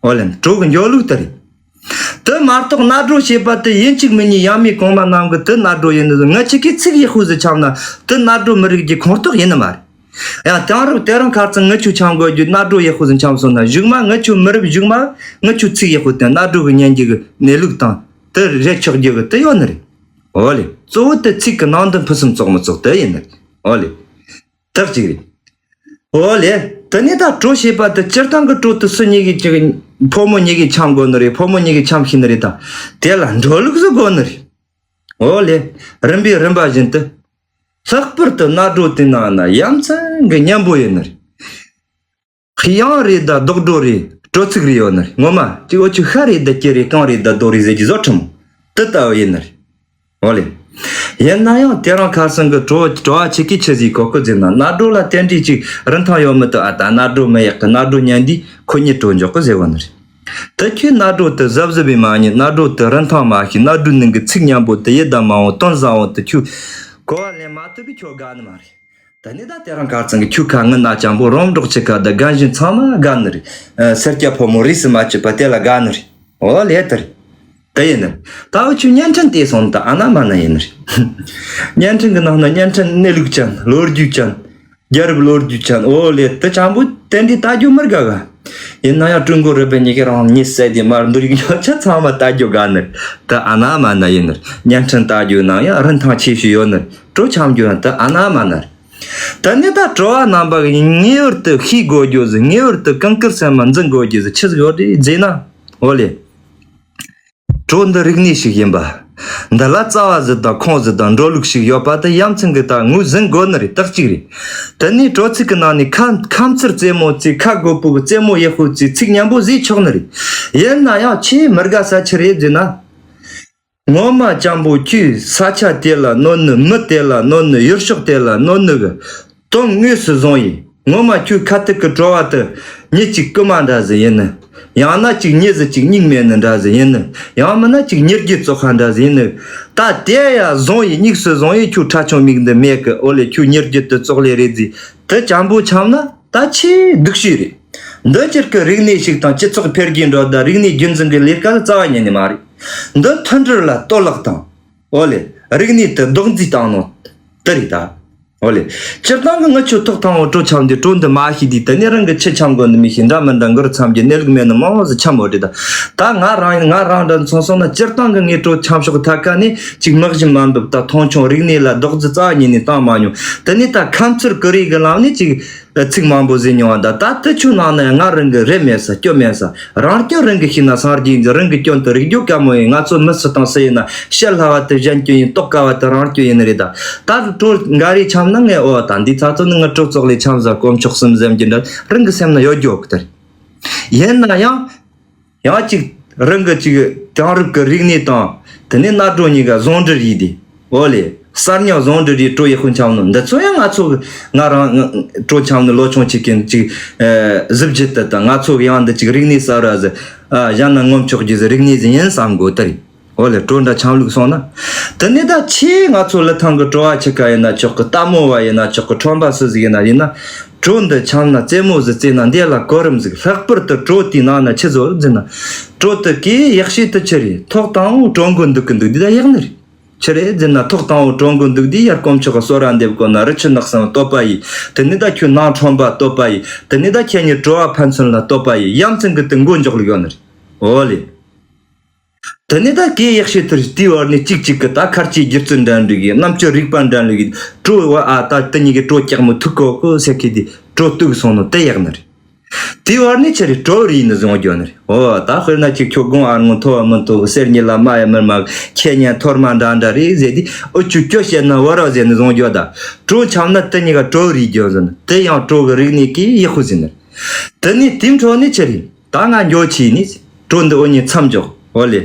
འོ་ལེ། གྲོ་གི་འགྱོ་ལུགས་དེ་རེད། དེ་མ་གཏོགས་ན་གྲོ་བྱེད་པ་དེ་ཡིན་གཅིག་མིན་གཉིས་ཡབ་མེས་གོང་མ་རྣམས་ཀྱི་དེ་ན་གྲོ་ཡིན་ནི་ཟིག་ངེད་ཆོ་གིས་ཚིག་ཡག་པོ་ཟིག་འཆམ་ན་དེ་ན་གྲོ་མི་རིགས་ཀྱི་ཁོངས་གཏོགས་ཡིན་ནི་མ་རེད། ཡང་དེང་རབས་དེ་རིང་ཁ་སང་ངེད་ཆོ་འཆམ་དགོས་རྒྱུ་ན་གྲོ་ཡག་པོ་ཟིག་འཆམ་སོང་ན་གཞུག་མ་ངེད་ཆོ་མི་རབས་གཞུག་མ་ངེད་ཆོ་ཚིག་ཡག་པོ་དེ་ན་གྲོ་གི་ཉན་རྒྱུ་གི་གནས་ལུགས་དང་དེ་རེད་ཆོག་རྒྱུ་གི་དེ་ཡོད་ནི་རེད། འོ་ལེ། གཙོ་བོ་དེ་ཚིག་གི་ནང་དོན་ཕུན་སུམ་ཚོགས་མི་ཚོགས་དེ་ཡིན་ནི་རེད། འོ་ལེ། དག་ཅིག་རེད། འོ་ལེ། དེ་ནས་ད་གྲོ་བྱེད་པ་དེ་སྤྱིར་བཏང་གི་གྲོ་དེ་སུ་གཉིས་ཀྱིས་ཅིག་ཕོ་མོ་གཉིས་ཀྱིས་འཆམ་དགོས་ནི་རེད། ཕོ་མོ་གཉིས་ཀྱིས་འཆམ་ཤེས་ནི་རེད་དང་། དེ་ལ་འགྲོ་ལུགས་སུ་དགོས་ནི་རེད། འོ་ལེ། རིམ་པས་རིམ་པ་བཞིན་དུ། ལྷག་པར་དུ་ན་གྲོ་དེ་ནང་ན་ཡ་མཚན་གྱི་སྙན་པོ་ཡོད་ནི་རེད། དབྱངས་རེད་ད་རྡོག་གྲོ་རེད། གྲོ་ཚིག་རེ་ཡོད་ནི་རེད། ངོ་མ་ཅིག་འུ་ཆོས་ཤ་རེད་ད་སྐྱེ་རེད། རྐང་རེད་ད་རྡོ་རེད་ཟེར་གྱི་བཟོ་ཁྲིམས་དེ་ལྟ་བུ་ཡིན་ནི་རེད། འོ་ལེ། ཡིན་ན་ཡང་དེ་རིང་ཁ་སང་གི་གྲོ་གྲོ་བ་ཆེ་གིས་ཆི་ཟིག་གོ་གི་ཟེར་ན། ན་གྲོ་ལ་དེ་འདྲའི་ཅིག་རིན་ཐང་ཡོད་མི་འདུག་ཨ་ད་ན་གྲོ་མི་ཡག་གི། ན་གྲོ་ཉན་དུས་ཁོ་གཉིས་གྲོ་འཇོག་གི་ཟེར་བ་ནི་རེད། དེ་ཁྱོས་ན་གྲོ་དེ་གཟབ་གཟབ་བྱས་མ་ཉན། ན་གྲོ་དེ་རིན་ཐང་མ་ཤེས། ན་གྲོའི་ནང་གི་ཚིག་སྙན་པོ་དེ་ཡིད་དུ་མ་འོང་། དོན་བཟང་བོ་དེ་ཁྱོས་གོ་བ་ལེན་མ་ཐུབ་པས་ཁྱོད་དགའ་ནི་མ་རེད། ད་ནི་ད་དེ་རིང་ཁ་སང་གི་ཁྱོད་ཁ་ངུ་ན་སྤྱང་པོ་རོང་འབྲོག་ཆེ་ཁ་ད་རྒན་གཞོན་ཚང་མ་དགའ་ནི་རེད། ཨ་སེར་སྐྱ་ཕོ་མོ་རིས་སུ་མ་ཆད་པ་དེ་ལ་དགའ་ནི་རེད། འོ་ལེ་དེ་རེད། དེ་ཡིན་ནི། ད་འུ་ཆོས་བརྙན་འཕྲིན་བལྟས་སོང་ད་ཨ་ན་མ་ན་ཡིན་ནི་རེད། བརྙན་འཕྲིན་གི་ནང་ན་བརྙན་འཕྲིན་གནས་ལུགས་ཅན། ལོ་རྒྱུས་ཅན། རྒྱལ་རབས་ལོ་རྒྱུས་ཅན། འོ་ལེ་དེ་སྤྱང་པོ་དེ་འདྲའི་ལྟ་རྒྱུ་མི་དགའ་ག་ཡིན་ན་ཡང་ཀྲུང་གོ་རུ་པའི་མྱི་གི་རང་ཉིད་ཟེར་དེ་མར་འདུར་ཡིག་ཡོད་ཆ་ཚང་མ་ལྟ་རྒྱུ་དགའ་ནི་རེད། ད་ཨ་ན་མ་ན་ཡིན་ནི་རེད། བརྙན་འཕྲིན་ལྟ་རྒྱུ་ནང་ཡང་རིན་ཐང་ཆེ་ཤོས་ཡོད་ནི་རེད། སྤྲོ་འཆམ་རྒྱུ་ཡང་ད་ཨ་ན་མ་ན་རེད། ད་ནི་ད་སྤྲོ་བ་རྣམ་པ་གི་ངེས་པར་དུ་ཤེས་དགོས་རྒྱུ་ཟིག་ངེས་པར་དུ་གང་ཀིར་སེམས་མ་འཛིན་དགོས་རྒྱུ་ཟིག་ཆི་ཟིག་ཡོད་རེད་ཟེར་ན། འོ་ལེ། སྤྲོ་འདི་རིག་གནས་ཤིག་ཡིན་པ། འདི་ལ་རྩ་བ་ཟིག་དང་ཁུངས་ཟིག་དང་འགྲོ་ལུགས་ཤིག་ཡོད་པ་དེ་ཡ་མཚན་གི་ད་ངོས་ཟིན་དགོས་ནི་རེད། རྟགས་གཅིག་རེད། དེ་ནས་སྤྲོ་ཚིག་གི་ནང་ནས་ཁ་ཁ་མཚར་རྩེད་མོ་རྩེ། ཁ་རྒོད་པོ་གི་རྩེད་མོ་ཡག་པོ་རྩེ། ཚིག་སྙན་པོ་བཟོས་ཆོག་ནི་རེད། ཡིན་ན་ཡང་ཆེས་མི་དགའ་ས་ཆི་རེད་ཟེར་ན། ངོ་མ་སྤྱང་པོ་ཁྱོས་ས་ཆ་དེ་ལ་གནོད་ནི། མི་དེ་ལ་གནོད་ནི། ཡུལ་ཕྱོགས་དེ་ལ་གནོད་ནི་གི་དོན་དངོས་སུ་བཟུང་ཡིན། ངོ་མ་ཁྱོད་ཁ་ཐུག་གི་སྤྲོ་བ་དེ་མྱི་གཅིག་རྐུན་མ་འདྲ་ཟིག་ཡིན་ནི། ཡང་ན་གཅིག་མྱི་ཟིག་གཅིག་སྙིང་མེད་ནི་འདྲ་ཟིག་ཡིན་ནི། ཡང་མིན་ན་གཅིག་མྱི་རྒྱུད་བཙོག་ཁ་འདྲ་ཟིག་ཡིན་ནི། ད་དེ་ཡ་བཟུང་ཡིན། དམིགས་སུ་བཟུང་ཡིན། ཁྱོད་ཁྲ་ཆུང་མིག་འདི་མེད་གི། ཨོ་ལེ། ཁྱོད་མྱི་རྒྱུད་དུ་བཙོག་ལེ་རེད་ཟིག་དེ་སྤྱང་པོ་འཆམ་ན། ད་ཆེས་སྡུག་ཤོས་རེད། འདི་སྤྱིར་གི་རིག་གནས་ཤིག་དང་སྤྱི་ཚོགས་འཕེལ་རྒྱས་འགྲོ་ད་རིག་གནས་རྒྱུན་འཛིན་གི་ལས་ཀ་ལ་རྩ་བ་ཉིད་ནས་མ་རེད། འདི་མཐུན་སྒྲིལ་ལ་གཏོར་བརླག་དང་། ཨོ་ལེ། རིག་གནས་དེ་རྡོག་རྫིས་བཏང་ནོ་དེ་རེད་ད། ཨོ་ལེ། སྤྱིར་བཏང་གི་ངི་ཆོ་ཐོག་དང་པོ་སྤྲོ་འཆམ་དུས་སྤྲོ་འདི་མ་ཤེས་དུས་དེ་ནས་རང་གི་ཆི་འཆམ་དགོས་འདི་མི་ཤེས། འདྲ་མི་འདྲ་འགུར་འཆམ་གྱི་གནས་ལུགས་མེད་ནི་མང་ཟིག་འཆམ་འོ་རེད་ད། ད་ང་རང་ང་རང་འདྲ་མཚོན་སོང་ན་སྤྱིར་བཏང་གི་ངས་སྤྲོ་འཆམ་ཕྱོགས་ཐད་ཀ་ནས་ཅིག་མི་གཞི་མ་འབབ་ད་མཐོང་ཆུང་། རིག་གནས་ལ་རྡོག་རྫིས་རྩ་བ་ཉིད་ནས་བཏང་མ་མྱོང་། དེ་ནས་ད་ཁ་མཚར་ཀུ་རེ་གི་ལམ་ནས་ཅིག་ཚིག་མང་པོ་ཟིག་མྱོང་བ་ད། ད་དེ་ཆོ་ནང་ན་ཡང་ང་རང་གི་རེ་མེད་ས་སྐྱོ་མེད་ས། རང་སྐྱོན་རང་གི་ཤེས་ན་སངས་རྒྱས་ཡིན་ཟེར། རང་གི་སྐྱོན་དེ་རིག་རྒྱུ་དཀའ་མོ་ཡིན། ང་ཚོ་མི་སུ་དང་སུ་ཡིན་ན་བཤད་སླ་བ་དེ་གཞན་སྐྱོན་ཡིན། རྟོགས་དཀའ་བ་དེ་རང་སྐྱོན་ཡིན་ནི་རེད་ད། ད་སྤྲོ་འགའ་རེ་འཆམ་ན་ངས་ཨོ་ད་འདི་ཚ་ཚོ་ནི་ངི་སྤྲོ་བཙོག་ལས་འཆམ་ཟ། དཀོན་མཆོག་གསུམ་ཟེར་གྱི་འདྲ་རང་གི་སེམས་ན་ཡོད་རྒྱུ་ཡོད་གི་དེ་རེད། ཡིན་ན་ཡང་། ཡང་ཅིག་རང་གི་ཅིག་དེང་རབས་ཀྱི་རིག་གནས་དང་དེ་ནས་གནའ་སྤྲོ་གཉིས་ཀ་ཟུང་འབྲེལ་ཡིས་ཏེ། འོ་ལེ། གསར་རྙིང་ཟུང་འབྲེལ་ཡིས་སྤྲོ་ཡག་པོ་འཆམ་ནོ་འདི་ཚོ་ཡང་ང་ཚོ་ང་རང་སྤྲོ་འཆམ་ནི་ལོ་ཆུང་ཆེ་གི་ཅིག་གཟི་བརྗིད་དེ་དང་། ང་ཚོ་གི་ཡང་འདི་ཅིག་རིག་གནས་གསར་བ་ཟིག་གཞན་ན་ངོམ་ཆོག་རྒྱུ་ཟིག་རིག་གནས་ཟིག་ཡིན་བསམ་དགོས་དེ་རེད། འོ་ལེ། སྤྲོ་འདྲ་འཆམ་ལུགས་སོང་ན། དེ་ནས་ད་ཆེས་ང་ཚོ་ལི་ཐང་གི་སྤྲོ་བ་ཆེ་ཁ་ཡིན་ན་ཆོག་གི། ལྟད་མོ་བ་ཡིན་ན་ཆོག་གི། ཁྲོམ་པ་སུ་ཟིག་ཡིན་ན་ཡིན་ན། སྤྲོ་འདི་འཆམ་ན་རྩེད་མོ་ཟིག་རྩེས་ན་འདི་ལ་གོ་རིམ་ཟིག་ལྷག་པར་དུ་སྤྲོ་དེའི་ནང་ན་ཆི་ཟིག་ཡོད་ཟེར་ན། སྤྲོ་དེ་གི་ཡག་ཤོས་དེ་ཆི་རེད། ཐོག་དང་པོ་སྤྲོ་འགོ་འདུག་གི་འདུག་དུས་ད་ཡག་ནི་རེད། ཆི་རེད་ཟེར་ན་ཐོག་དང་པོ་སྤྲོ་འགོ་འདུག་དུས་ཡར་དཀོན་མཆོག་གི་གསོལ་ར་འདེབས་དགོས་ན། རི་ཆུ་ནགས་གསུམ་བསྟོད་པ་ཡིས། དེ་ནས་ད་ཁྱོད་ནང་ཁྲོམ་པ་བསྟོད་པ་ཡིས། དེ་ནས་ད་ཁྱེད་གཉིས་སྤྲོ་བ་ཕན་ཚུན་ལ་བསྟོད་པ་ཡིས། ཡ་མཚན་གི་དེ་མགོ་འཇོག་ལུགས་ཡོད་ནི་རེད། འོ་ལེ། དེ་ནས་ད་གེ་ཡག་ཤོས་དེར་དེའི་བར་ནས་གཅིག་གཅིག་གི་ད་ཁར་ཆེའི་སྒྱུ་རྩལ་འགྲན་འགྲིག་གི། རྣམ་དཔྱོད་རིག་པ་འགྲན་ལུགས་ཀྱི་སྤྲོ་བ། ཨ་ད་དེ་གཉིས་ཀྱི་སྤྲོ་སྐྱག་མོ་ཐུག་གོ་གོ་ཟེར་གི་དེ་སྤྲོ་གཏུག་སོང་ནོ་དེ་ཡག་ནི་རེད། དེའི་བར་ནས་ཆི་རེད། སྤྲོ་རིག་ནི་བཟུང་རྒྱུ་ནི་རེད། འོ་ད་དཔེར་ན་ཅིག་ཁྱོད་དགུང་ཨ་ངོ་མཐོ་བ་མི་མཐོ་གི། གསེར་ཉི་ལ་མ་ཡ་མི་མ་གི་ཁྱེད་གཉིས་ཐོར་མ་འདྲ་འདྲ་རེད་ཟེར་དེ། ཨུ་ཆུ་ཁྱོད་བཤད་ན་བར་བ་ཟེར་ནི་བཟུང་རྒྱུ་ད། སྤྲོ་འཆམ་ན་དེ་གཉིས་ཀ་སྤྲོ་རིག་རྒྱུ་ཟེར་ནི་དེ་ཡང་སྤྲོ་གི་རིག་གནས་ཀྱི་ཡག་པོ་ཟིན་ནི་རེད། དེ་ནས་དེའི་འཕྲོ་ནས་ཆི་རེད། ད་ང་འགྱོ་ཆི་ནི། སྤྲོ་འདི་འུ་གཉིས་མཚམས་འཇོག་འོ་ལེ།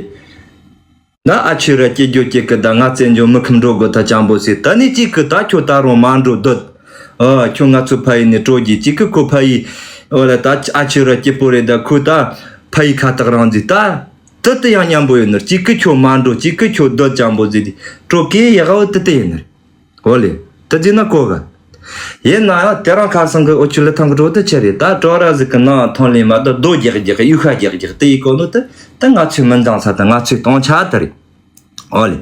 ན་ཨ་ཆོས་ར་སྐྱེ་རྒྱུ་སྐྱེ་གི། ད་ང་བཙན་འཇོག་མི་ཁུམ་འགྲོ་དགོས་ད་སྤྱང་པོ་ཟིག་ད་ནི་གཅིག་གི་ད་ཁྱོད་ད་རུང་མ་འགྲོ་སྡོད། ཨ་ཁྱོད་ང་ཚོ་ཕ་ཡུལ་ནས་སྤྲོ་རྒྱུ། གཅིག་གི་ཁོ་ཕ་ཡུལ་འོ་ལེ། ད་ཨ་ཆོས་ར་སྐྱིད་པོ་རེད། ད་ཁོ་ད་ཕ་ཡུལ་ཁ་བཏགས་རང་ཟིག་ད་དེ་དེ་ཡང་མཉམ་པོ་ཡོད་ནི། གཅིག་གི་ཁྱོད་མ་འགྲོ། གཅིག་གི་ཁྱོད་སྡོད་སྤྱང་པོ་ཟིག་དེ་སྤྲོ་གི་ཡག་པོ་དེ་དེ་ཡིན་ནི། འོ་ལེ། དེ་ཟེར་ན་གོ་ག་ཡིན་ན་ཡང་དེ་རིང་ཁ་སང་གི་འུ་ཆོ་ལི་ཐང་གི་སྤྲོ་དེ་ཆི་རེད། ད་སྤྲོ་ར་ཟིག་གི་ནང་ཐོན་ལེ་མ་ད་རྡོ་རྒྱག་རྒྱག་གཡུག་ཤ་རྒྱག་རྒྱག་དེ་ཡི་གོ་ནོ་དེ་དེ་ང་ཚོའི་མི་འདང་ས་དེ་ང་ཚོའི་སྟོང་ཆ་དེ་རེད། འོ་ལེ།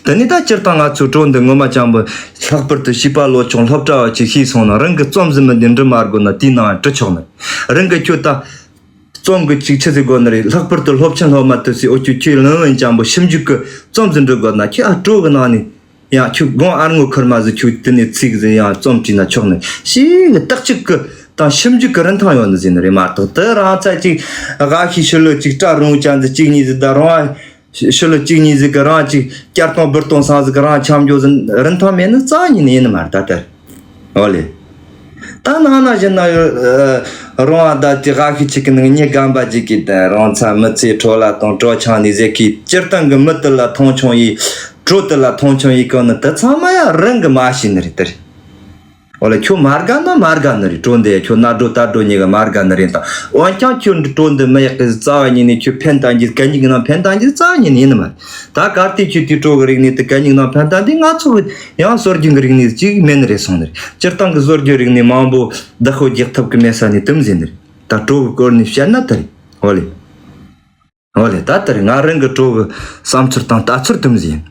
དེ་ནི་ད་སྤྱིར་བཏང་ང་ཚོའི་སྤྲོ་འདི་ངོ་མ་སྤྱང་པོ། ལྷག་པར་དུ་བྱིས་པ་ལོ་ཆུང་སློབ་གྲྭ་བ་ཅིག་ཤེས་སོང་ན་རང་གི་རྩོམ་ཟིན་མི་འདི་འབྲི་མ་དགོས་ན་དེའི་ནང་འབྲི་ཆོག་ནི། རང་གི་ཁྱོད་ད་རྩོམ་གི་ཅིག་ཆི་ཟིག་དགོས་ནི་རེད། ལྷག་པར་དུ་སློབ་ཆེན་སློབ་མ་དེ་ཚོས་འུ་ཆོ་ཁྱོད་ལོན་ལོན་སྤྱང་པོ་ཞིབ་འཇུག་གི་རྩོམ་ཟིག་འབྲི་དགོས་ན་ཁྱོད་ཨ་སྤྲོ་གི་ནང་ནས། ཡང་ཁྱོད་དགུང་ཨ་སྔོ་ཁུར་མ་ཟིག་ཁྱོད་དེ་ནས་ཚིག་ཟིག་ཡང་རྩོམ་བྲིས་ན་ཆོག་ནི། ཞེ་གི་བརྟག་དཔྱད་གི་དང་ཞིབ་འཇུག་གི་རིན་ཐང་ཡོད་ནི་ཟེར་ནི་རེད་མ་གཏོགས། དེ་རང་ཚ་ཅིག་ག་ཤི་ཤི་ལོ་ཅིག་སྐྲ་རུང་ཅན་ཟིག་གཅིག་གཉིས་ཟིག་ད་རུང་ཨ་ཤི་ལོ་གཅིག་གཉིས་ཟིག་གི་རང་ཅིག་བསྐྱར་གཏོང་འབུར་གཏོང་སང་ཟིག་གི་རང་འཆམ་འགྱོ་ཟིག་རིན་ཐང་མེད་ནི་རྩ་ཉིད་ནས་ཡིན་ནི་མ་རེད་ད་དེ། འོ་ལེ། ད་ནང་ན་བཞིན་ན་རུང་ཨ་ད་དེ་ག་ཤི་ཅིག་གི་ནང་ཉི་གམ་པ་ཅིག་གི་ད་རང་ཚ་མི་ཚེ་འཕྲོ་ལ་གཏོང་སྤྲོ་ཆང་ནི་ཟེར་གི་སྤྱིར་བཏང་གི་མི་དེ་ལ་མཐོང་ཆུང་ཡིས། སྤྲོ་དེ་ལ་མཐོང་ཆུང་ཡི་གོ་ནི་དེ་ཚང་མ་ཡང་རང་གི་མ་ཤེས་ནི་རེད་དེ་རེད། འོ་ལེ། ཁྱོད་མ་དགའ་ན་མ་དགའ་ནི་རེད། སྤྲོ་འདི་ཁྱོད་གནའ་སྤྲོ་ད་སྤྲོ་གཉིས་ཀ་མ་དགའ་ནི་རེད་དང་། འོན་ཀྱང་ཁྱོད་འདི་སྤྲོ་འདི་མི་ཡག་གི་རྩ་བ་ཉིད་ནས་ཁྱོད་ཕན་བཏང་རྒྱུ་གད་སྙིགས་ནང་ཕན་བཏང་རྒྱུ་རྩ་བ་ཉིད་ནས་ཡིན་ནི་མ་རེད། ད་གལ་ཏེ་ཁྱོད་དེ་སྤྲོ་གི་རིག་གནས་དེ་གད་སྙིགས་ནང་ཕན་བཏང་དུས་ང་ཚོ་ཡང་སྲོལ་རྒྱུན་གི་རིག་གནས་ཅིག་མེད་ནི་རེད་སོང་ནི་རེད། སྤྱིར་བཏང་གི་སྲོལ་རྒྱུན་རིག་གནས་མང་པོ་བདག་པོ་རྒྱག་ཐུབ་གི་མེད་ས་ནས་དེ་མོ་ཟེར་ནི་རེད། ད་སྤྲོ་གི་སྐོར་ནས་བཤད་ན་དེ་རེད། འོ་ལེ། འོ་ལེ། ད་ལྟར་ང་རང་གི་སྤྲོ་གི་བསམ་ཚུལ་དང་ལྟ་ཚུལ་དུམ་ཟིན།